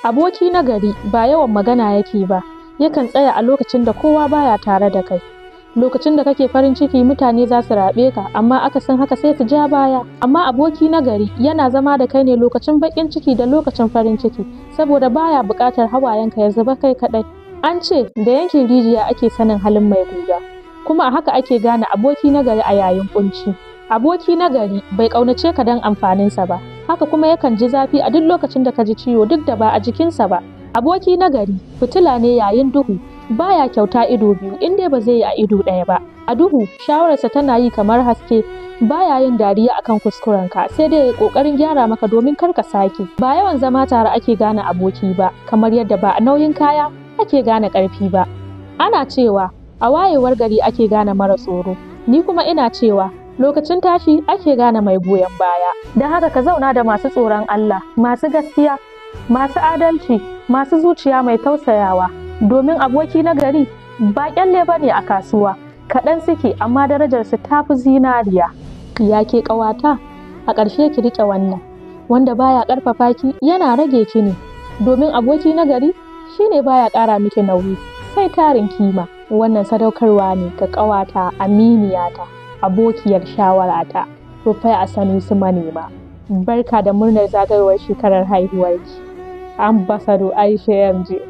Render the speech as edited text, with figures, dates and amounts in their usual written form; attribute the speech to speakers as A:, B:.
A: Aboki na gari ba yawan magana yake ba, yakan tsaya a lokacin da kowa baya tare da kai. Lokacin da kake farin ciki, mutane za su raɓe ka, amma akasin haka, sai su ja baya. Amma aboki na gari yana zama da kai ne lokacin baƙin ciki da lokacin farin ciki, saboda baya buƙatar hawayenka ya zuba kai kaɗai. An ce da yankin rijiya ake sanin halin mai guga, kuma a haka ake gane aboki na gari a yayin kunci. Aboki na gari bai ƙaunace ka don amfaninsa ba, haka kuma yakan ji zafi a duk lokacin da ka ji ciwo, duk da ba a jikinsa ba. Aboki na gari fitila ne yayin duhu, baya kyauta ido biyu in dai ba zai yi a ido ɗaya ba. A duhu shawararsa tana yi kamar haske. Baya yin dariya akan kuskurenka, sai dai ya kokarin gyara maka domin kar ka sake. Ba yawan zama tare ake gane aboki ba, kamar yadda ba a nauyin kaya ake gane ƙarfi ba. Ana cewa a wayewar gari ake gane mara tsoro, ni kuma ina cewa lokacin tashi ake gane mai goyon baya. Don haka ka zauna da masu tsoron Allah, masu gaskiya, masu adalci, masu zuciya mai tausayawa, domin aboki na gari ba kyalle ba ne a kasuwa, kaɗan suke amma darajarsu ta fi zinariya. Ya ke ƙawata, a ƙarshe ki riƙe wannan: wanda baya ƙarfafa ki yana rage ki ne, domin aboki na gari shine baya ƙara miki nauyi sai tarin kima. Wannan sadaukarwa ne ga ƙawata, aminiyata, abokiyar shawarata, Rufai Sanusi Manema. Barka da murnar zagayowar shekarar haihuwarki, Ambassador Aisha MJ.